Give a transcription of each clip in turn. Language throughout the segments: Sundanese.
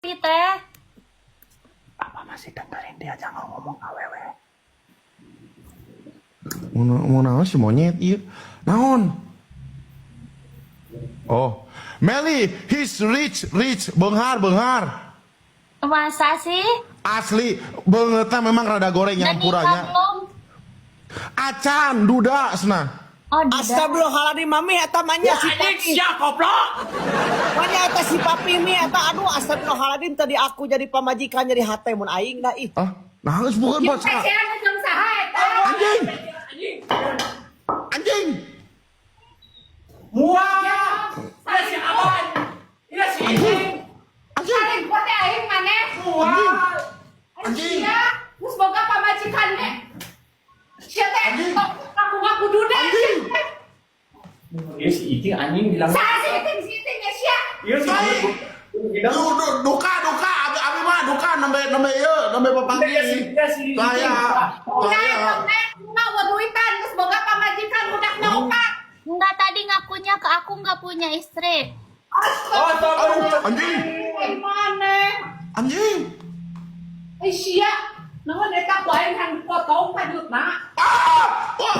Teh. Apa masih dengerin dia, jangan ngomong awewe. Mau mau naon si monyet ieu? Naon? Oh, Meli, he's rich, rich, beunghar, beunghar. Masa sih? Asli, beungeutna memang rada goreng. Dan nikah Nyampuranya. Belum? Acan, duda cenah. Oh, duda. Astagfirullahaladzim, mami, eta mah nya si Anjing papi. Sia goblok. Manya eta si papi mi eta, aduh, astagfirullahaladzim, tadi aku jadi pamajikan jadi hate mun aing dah ih. Ah, nah geus bukan Jeung baca. teh sia jeung saha eta? Anjing. Anjing. Mual. Iya si Aban. Iya si Iting. Anjing. Saling teh aing maneh. Mual. Anjing. Sia, geus boga pamajikan ge. Sia teh Anjing. ngaku-ngaku duda. Anjing. Sia teh. Iya si Iting anjing bilang. Saha si Iting, si Iting ya sia? Iya si Tai. Iting. Bilang. Duka, duka, abi abi mah duka nembe nembe ieu, nembe papanggih. Iya si iya si Iting. Kaya, Nah, kaya. nah, nah, duitan geus boga pamajikan budakna opat. Enggak, tadi ngakunya ke aku nggak punya istri. Oh, Aduh, anjing. Ai maneh. Anjing. Ai sia. Naon eta ku aing hayang dipotong pajutna? Ah! Wah,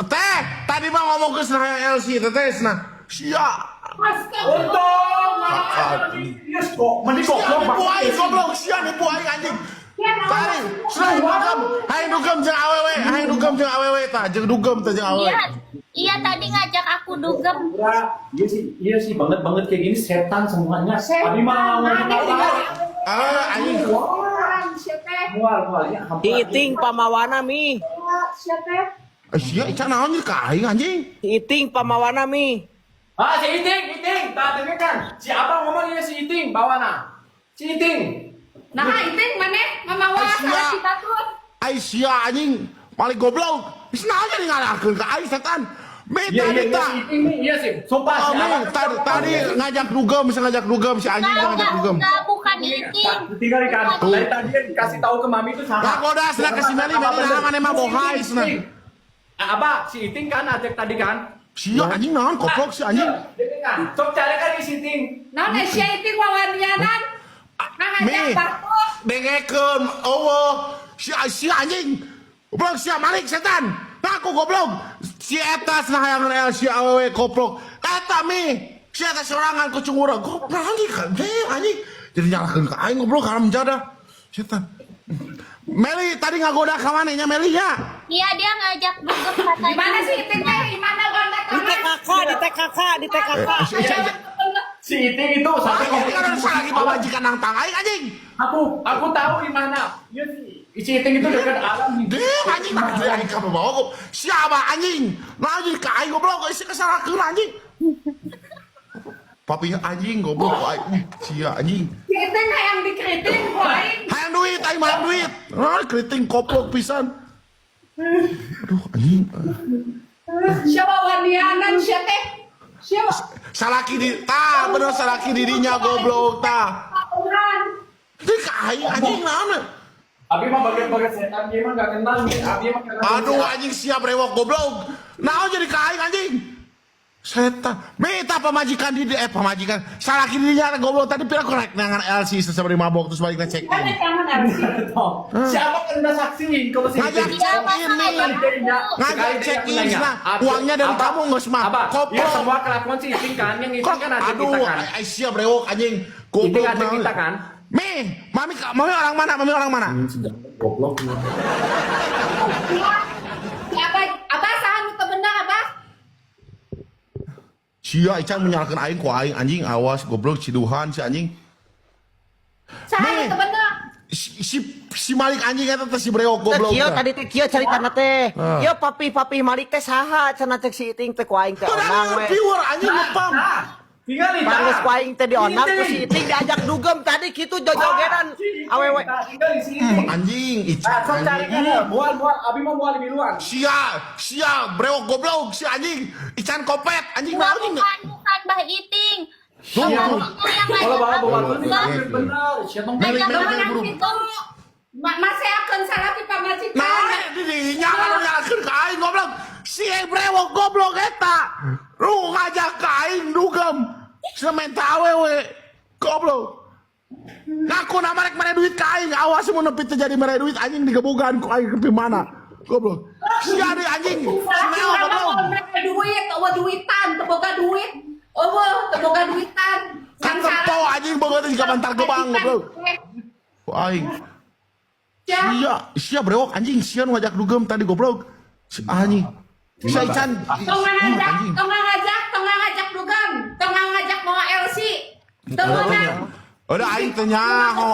teh, tadi mah ngomong ke cenah yang LC, teh teh cenah. Sia. Astagfirullah. Untung malah iya kok mending Sia goblok. nipu aing goblok, sia nipu aing anjing. Tadi, cenah dugem, hayang dugem jeung awewe, hayang dugem jeung awewe tah, jeung dugem teh jeung awewe. Iya, iya, tadi ngajak aku dugem. Iya sih, banget banget kayak gini setan semuanya. Setan, Abi mah ngomong maneh. apa? Ah, anjing. Sia teh. Mual mual ya. Si Iting pamawana mi. Sia teh. Eh, sia ica naon jeung ka aing anjing? Si Iting pamawana mi. Ah, si Iting, Iting, tak denger kan? Si Abang ngomong iya si Iting, bawa nah. Si Iting. Nah, Iting maneh mamawa Ai, sia. salah si batur. Ai sia anjing, paling goblok. Geus naon jadi ngalahkeun ka aing setan. Mita Iya iya iya mita. si Iting nih, iya sih. Sumpah Oh, si Mi, Abang. tadi tadi ngajak dugem, bisa ngajak dugem si anjing Enggak, bisa ngajak enggak, dugem. enggak, bukan Iting. Tinggal kan. Bukan. Dari tadi yang dikasih tahu ke mami itu salah. Ngagoda cenah ke si Meli, Meli nah maneh mah bohai cenah. Ah, apa? Si Iting kan ajak tadi kan? Sia anjing naon goblok si anjing. Dengar kan? Sok cari kan si Iting. Naon eh, sia Iting wawanianan? Nah, Mi. ngajak batur. Dengekeun eueuh si si anjing. Goblok sia Malik setan. Ngaku goblok. Si eta cenah hayang el si awewe goblok. Eta mi. Si eta sorangan ku cungura. Goblok anjing kan anjing. Jadi nyalahkeun ka aing goblok haram jadah. Setan. Meli tadi ngagoda ka maneh nya Meli nya? Iya, dia ngajak dugem katanya. Di mana sih Iting teh? Di mana gonda Di TKK, di TKK, di TKK. Eh, si- si- si- Si Iting itu satu Anjing kan salah lagi pamajikan nangtang aing anjing. Aku tahu di mana. Iya sih. Si Iting itu dekat alam nih. Deh anjing nah jadi aing ka bawa kok. Siapa anjing? Nah anjing ka aing goblok isi kesalahkeun anjing. Papinya anjing goblok kok aing. Sia anjing. Si Iting hayang dikriting ku aing. Hayang duit aing mah hayang duit. Nah, keriting koplok pisan. Aduh anjing. Sia wawanianan sia teh. Sia Salaki di tah bener salaki dirinya goblok tah. wawanianan. Jadi ka aing anjing naon? Abi mah bagian-bagian setan dia mah gak kenal nih. Abi mah kenal. Aduh anjing siap rewok goblok. Naon jadi ka aing anjing? Setan. Minta pamajikan di eh pamajikan. Salaki dirinya goblok tadi pira korek nangan LC sesama mabok terus balik check Kan in. jangan harus. Siapa kan udah saksi kalau si Ngajak Iting. check in nih. Ngajak Ngajak check in nah. Uangnya dari kamu nggak mah. Apa? Koplok. Iya semua kelakuan si Iting kan, yang Iting Kok kan ajak aduh kita kan. ai siap rewok anjing. Goblok. Iting ajak naon. kita kan. Mi, mami mami orang mana? Mami orang mana? Goblok. Si Abah, Abah saha nu teu bener Abah? Sia Ican menyalahkan aing ku aing anjing awas goblok ciduhan si anjing. Saha nu Mi. teu bener? Si si, si Malik anjing eta teh si brewok goblok. Kieu teh. tadi teh kieu caritana teh. Ah. Ieu papi-papi Malik teh saha cenah cek si Iting teh ku aing teh Tuh, onang we. viewer anjing ngepam. Tinggal nih. Panges ku aing teh dionang ku si Iting diajak dugem tadi kitu jojogenan awewe. Tinggal di sini. Anjing Ican Nah, sok cari anjing. kan mual mual abi mau mual miluan. Sia, sia brewok goblok si anjing. Ican kopet anjing Enggak, naon anjing. bukan, bukan Bah Iting. Tuh, Bah tuh. Iting yang Kalau ngajak bawa aku bawa tuh dugem. bener. Siapa Meli, Ngajak Meli, Meli, aku buru. dugem. Maseakeun salaki pamajikan. Nah, dirinya kalau nyalakeun ka aing goblok. Si brewok goblok eta. Lu ngajak ka aing dugem. Sia menta awewe. Goblok. Ngaku nama rek mere duit ka aing, awas mun nepi teu jadi mere duit anjing digebugan ku aing ke mana. Goblok. Sia deui anjing. Salaki Sineo urang mah goblok. moal mere duit, eueuh duitan, teu boga duit. Eueuh, teu boga duitan. Kan tempo anjing boga teh jiga bantar gebang goblok. Ku aing. Ya. Sia, sia brewok anjing, sia nu ngajak dugem tadi goblok. Si anjing. Sia Ican. Tong ngajak, Anjing. tong ngajak dugem, tong ngajak mawa LC. Teu meunang. Udah aing teh nyaho.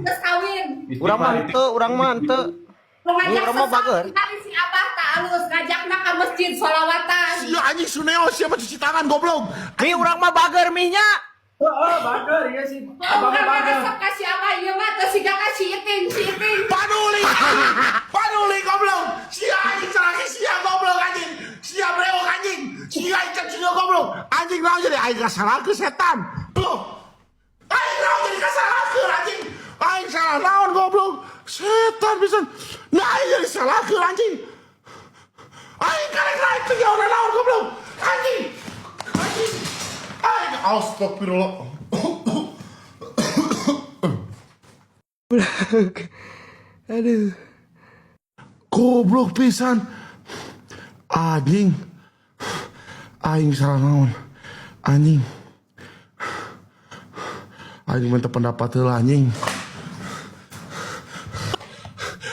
Geus kawin. Urang mah henteu, urang mah henteu. Tong ngajak Urang mah bager. Hari si Abah tak alus ngajakna ka masjid sholawatan. Sia anjing suneo sia mah cuci tangan goblok. Mi urang mah bager mihnya. Heeh, bager iya sih. Oh, Abang urang mah bager. resep ka si Abah ieu mah teu siga ka si Iting, si Iting. Paduli anjing. Paduli goblok. Sia anjing salaki sia goblok anjing. Sia brewok anjing. Sia Ican sia goblok. Anjing naon jadi aing kasalahkeun setan. Loh. Aing naon jadi kasalahkeun anjing. Aing salah naon goblok. Setan pisan. Nah aing jadi salahkeun anjing. Aing karek naik teu nyaho naon goblok. Anjing. Anjing. Aing astagfirullah. Aduh. Goblok pisan. Anjing. Aing salah naon. Anjing. Aing minta pendapat heula anjing.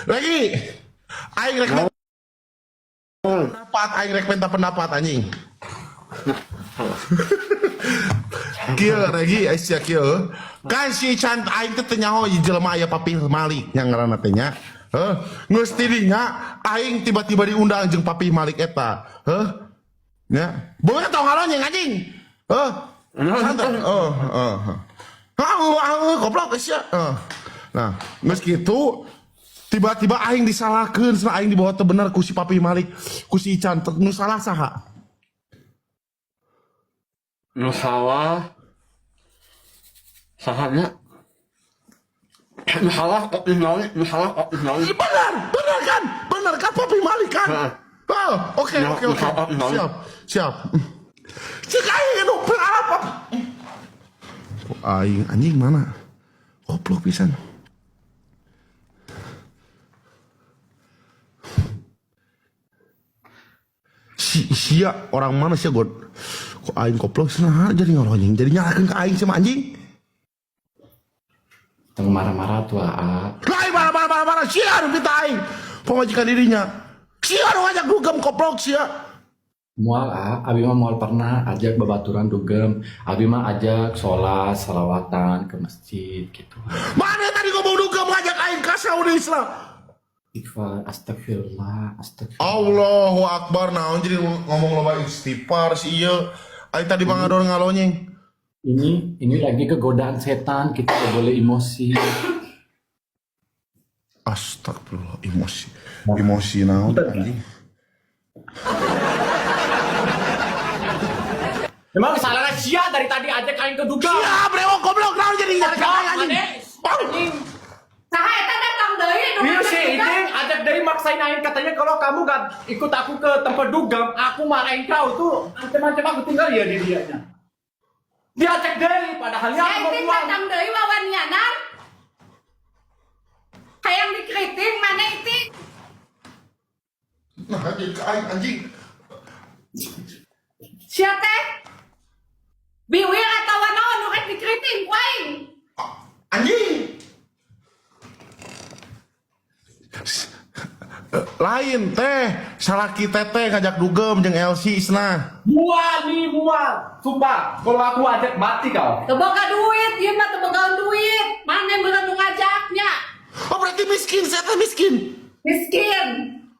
Lagi. Aing rek pendapat, aing rek minta pendapat anjing. Kieu lagi sia kieu. Kan si Ican aing teh teu nyaho ieu jelema aya Papi Malik nya ngaranna teh nya. Heuh, geus tidinya aing tiba-tiba diundang jeung Papi Malik eta. Heuh. Nya. Boleh tong ngalonyeng anjing. Heuh. Santai. Oh, oh. Hau, hau, goblok sia. Heuh. Nah, geus kitu tiba-tiba aing disalahkeun cenah aing dibawa teu bener ku si Papi Malik, ku si Ican. Nu salah saha? Nu salah sahanya nu salah Papi Malik, nu salah Papi Malik. Benar, benar kan? Benar kan Papi Malik kan? Heeh. Oh, oke Ya, oke oke. ya, ya. Siap, siap. Cek aing nu apa? Kok aing anjing mana? Goblok pisan. Si sia orang mana sih god? Kok aing goblok cenah jadi ngalonyeng, jadi nyalakeun ka aing sama anjing. Tong marah-marah tuh aa. Lain marah marah marah marah sia nu minta aing. Pamajikan dirinya. Sia nu ngajak dugem goblok sia. Moal ah, abi mah moal pernah ajak babaturan dugem. Abi mah ajak sholat, salawatan ke masjid gitu. Mana tadi ngomong dugem ngajak aing ka Saudi Islam. Istighfar, astagfirullah, astagfirullah. Allahu Akbar naon jadi ngomong loba istighfar si ieu. Aing tadi mah ngador ngalonyeng. Ini lagi kegodaan setan, kita nggak boleh emosi. Astagfirullah emosi. Emosi naon anjing. Memang salahnya sia dari tadi ajak aing ke dugem. Sia brewok goblok naon jadi nyalakan aing anjing. Anjing. Saha eta datang deui nu Iya ngajak sih, dugem? ini ajak dari maksain aing katanya kalau kamu gak ikut aku ke tempat dugem, aku marahin kau tuh ancam-ancam aku tinggal ya di dianya. Diajak dari padahal Ya aku mau Iting pulang. datang deui wawanianan. Hayang dikriting mana Iting? Nah anjing ka aing anjing. Sia teh? Biwir atawa naon nu rek dikriting ku aing? Anjing. Lain teh salaki teteh ngajak dugem jeung LC cenah. Mual nih mual, sumpah kalau aku ajak mati kau. Teu boga duit, ieu mah teu boga duit. Mana beunang nu ngajaknya? Oh berarti miskin, saya teh miskin. Miskin.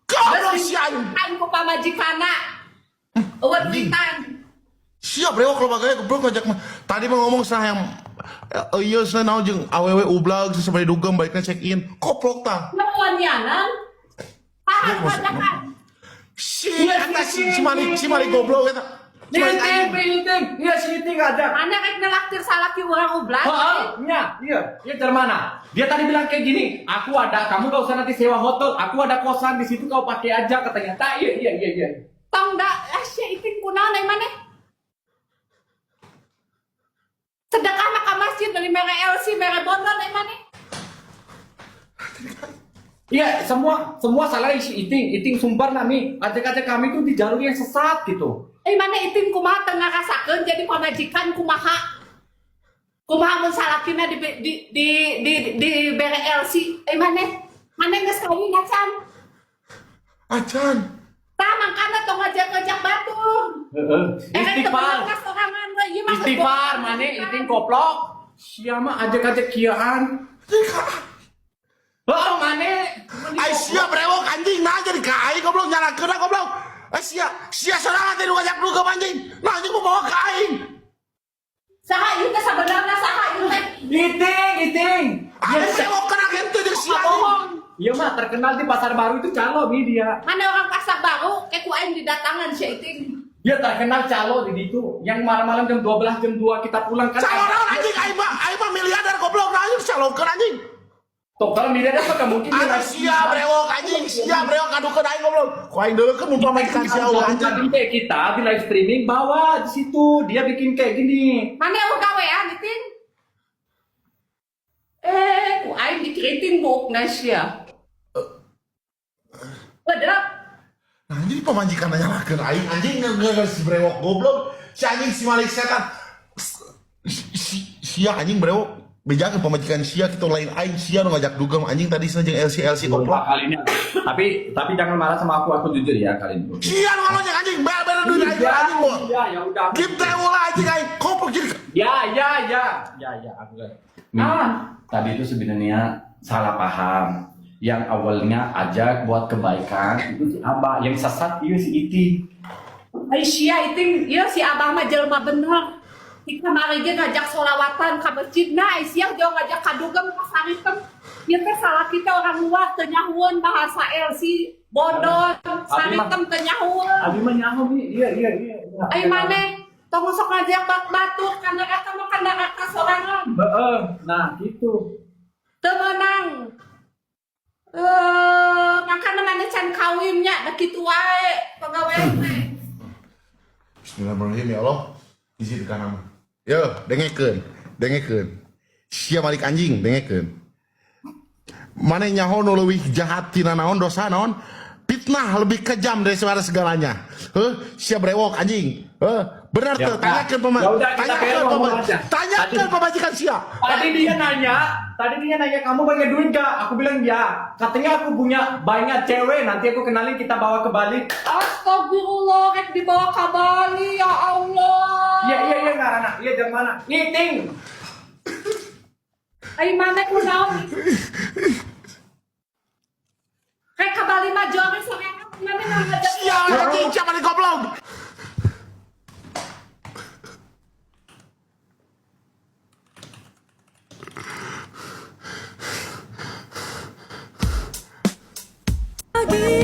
Goblok si aing. Kan ku pamajikanna. Eueuh duitan. Siap brewok lo bagaya goblok ngajak mah. Tadi mah ngomong sah yang iya cenah naon jeung awewe ublag sampai dugem baliknya check in. Koplok tah. Wawanianan. Tahan Ya, maksud- ngajakan. Si eta si si Malik, si Malik goblok eta. Si Malik Iting, anjing. Iting, iya si Iting ajak. Mana rek nelaktir salaki urang ublan? Oh, iya, iya, iya dari mana? Dia tadi bilang kayak gini, aku ada, kamu gak usah nanti sewa hotel, aku ada kosan di situ kau pakai aja katanya. Tak, iya, iya, iya, iya. Tong da, ah sia Iting kunaon ai maneh? Sedekah mah ka masjid beli mere LC, mere bondon ai maneh. Iya, semua semua salah si Iting. Iting sumber nami. Ajak-ajak kami tuh di jalur yang sesat gitu. Eh maneh Iting kumaha teu ngarasakeun jadi pamajikan kumaha? Kumaha mun salakina di bere LC? Eh maneh? Maneh geus kawin acan? Acan. Tah mangkana tong ngajak-ngajak batur. Heeh. Eh teu Istighfar. bener ka sorangan we ieu mah geus Istighfar boga maneh pamajikan. Iting goblok. Siapa ajak-ajak kiaan? Oh, maneh. Ai sia brewok anjing nah jadi ka aing goblok nyalakeun goblok. Ai sia, sia sorangan teh nu ngajak dugem anjing. Nah anjing mau bawa ka aing. Saha ieu teh sabenerna saha ieu teh? Iting, Iting. Aing brewok kana henteu jeung sia anjing. Bohong. Iya mah terkenal di pasar baru itu calo mi dia. Mana orang pasar baru kayak ku aing didatangan si Iting. Dia terkenal calo di situ. Yang malam-malam jam 12 jam 2 kita pulang kan. Calo naon anjing aing mah miliarder goblok nah anjing calokeun anjing. Tuh, kalau miliarder mah nggak mungkin dia Aduh naik- sia brewok anjing, sia brewok ngadukeun aing goblok. Ku aing deukeun mun pamajikan sia eueuh anjing. Tadi kayak kita di live streaming bawa di situ dia bikin kayak gini. Mana eueuh gawean Iting? Eh, ku aing dikiritin buukna sia. Bener. Nah anjing pamajikan nyalakeun aing anjing ngeungeun si brewok goblok. Si anjing si Malik setan. Sia anjing brewok. Bejakeun pamajikan sia kitu lain aing sia nu ngajak dugem anjing tadi cenah jeung LC LC goblok. Kali ini. Tapi jangan marah sama aku jujur ya kali ini. Sia nu ngalonyek anjing bel-bel duit aing anjing gua. Ya, ya udah. Give teh ulah anjing aing goblok jadi. Ya, ya, ya. Ya, ya, aku. Mi, tadi itu sebenarnya salah paham. Yang awalnya ajak buat kebaikan itu si Abah, yang sesat itu si Iti. Ai sia Iting, ieu si Abah mah jelema bener. Di kamari ge ngajak solawatan ka masjid nah ai sia jauh ngajak ka dugem ka saritem. Ieu teh salah kita orang luar teu nyahueun bahasa LC bondon saritem teu nyahueun. Abi mah nyaho Mi. Iya, iya, iya. iya. Ai maneh tong sok ngajak batur ka neraka mah ka neraka sorangan. Heeh. Nah, gitu. Teu meunang. Eh, makana maneh can kawin nya da kitu wae pagawean teh. Bismillahirrahmanirrahim ya Allah. Izinkan nama. Yo, dengekeun, dengekeun. Sia Malik anjing, dengekeun. Maneh nyaho nu leuwih jahat tina naon dosa naon? Fitnah lebih kejam daripada segalanya. Heuh, sia brewok anjing. Heuh, bener Ya teu udah. tanyakeun pema Ya udah, kita tanyakeun kayak pema ngomong aja. tanyakeun Tadi- pamajikan sia. Tadi dia nanya kamu banyak duit gak? Aku bilang ya. Katanya aku punya banyak cewek, nanti aku kenalin kita bawa ke Bali. Astagfirullah, rek dibawa ke Bali ya Allah. Iya iya iya nggak anak, iya jangan mana? Ngiting. Ai maneh kunaon? Rek ke Bali mah jore sorangan maneh ngajak. Sia anjing, sia maneh goblok. Lagi.